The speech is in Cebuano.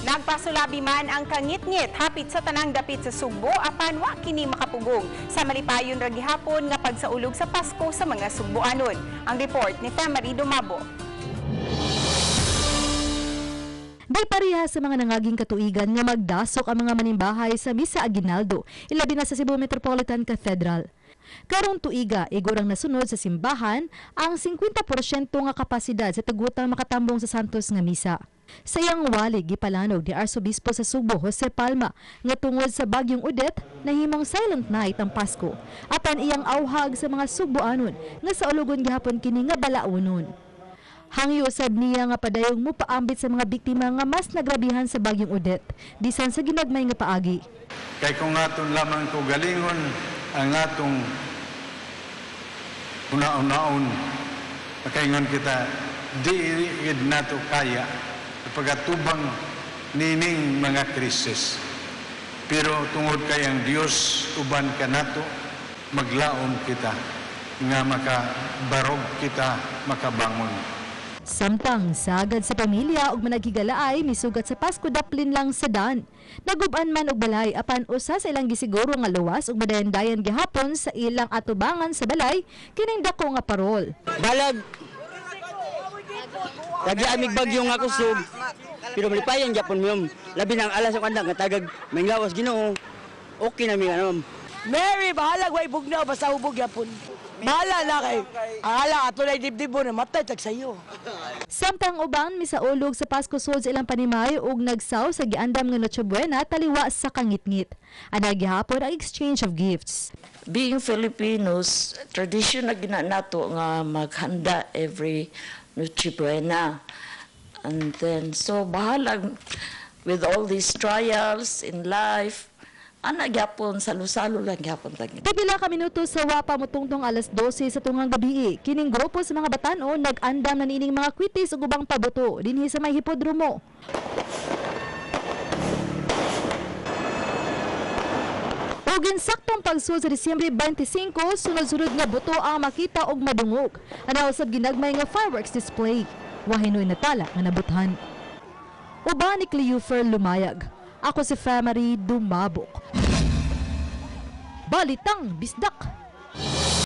Nagpasulabi man ang kangitngit hapit sa tanang dapit sa Sugbo, apan wa kini makapugong sa malipayon ra gihapon nga pagsaulog sa Pasko sa mga Sugboanon. Ang report ni Femary Dumabo. Day pareha sa mga nangaging katuigan nga magdasok ang mga manimbahay sa Misa Aguinaldo, ilabi na sa Cebu Metropolitan Cathedral. Karong tuiga, igurang nasunod sa simbahan ang 50% nga kapasidad sa tagutang makatambong sa Santos nga misa. Sa iyang wali, gipalanog ni Arsobispo sa Sugbo, Jose Palma, nga tungod sa bagyong Odette, nahimong silent night ang Pasko. Apan iyang auhag sa mga Sugboanon nga sa ulugon gihapon kini nga balaunon. Hangyo usab niya nga padayong mupaambit sa mga biktima nga mas nagrabihan sa bagyong Odette, bisan sa ginagmay nga paagi. Kay kung aton lamang kaugalingon ang atong una-unaon, makaingon kita, di gid nato kaya pagatubang nining mga krisis. Pero tungod kay ang Dios uban kanato, maglaom kita nga makabarog kita, makabangon. Samtang sagad sa pamilya ug managhigalaay misugat sa Pasko daplin lang sa dan. Naguban man og balay apan usa sa ilang gisiguro nga luwas ug madayan-dayan gihapon sa ilang atubangan sa balay kining dako nga parol. Balag lagi amig bagyo nga kusog, pero malipayan gyapon mi. Labi nang alas ang anak nga tagag may lawas Ginoo. Okay na mi ano. Mary, bahala way bugnaw basta hubog gyapon. Bahala na kay akala ato na dibdibon na matay tag sayo. Samtang uban misaulog sa Pasko sud sa ilang panimay ug nagsaw sa giandam nga Noche Buena taliwa sa kangitngit. Ana gihapon ang exchange of gifts. Being Filipinos, tradition na gina nato nga maghanda every Noche Buena. And then, so bahalag with all these trials in life, ana gyapon, salo-salo lang gyapon tagi. Pipila ka minuto sa wapa mutungtong alas 12 sa tungang gabi. Kining grupo sa mga batan-on nag-andam na niining mga kwitis ug ubang pabuto dinhi sa may hipodromo. Ug insaktong pagsud sa Disyembre 25, sunod-sunod nga buto ang makita og madungog. Ana usab ginagmay nga fireworks display. Wahinoy natala nga nabuthan. Uban ni Cleofer Lumayag. Ako si Femary Dumabok. Balitang Bisdak.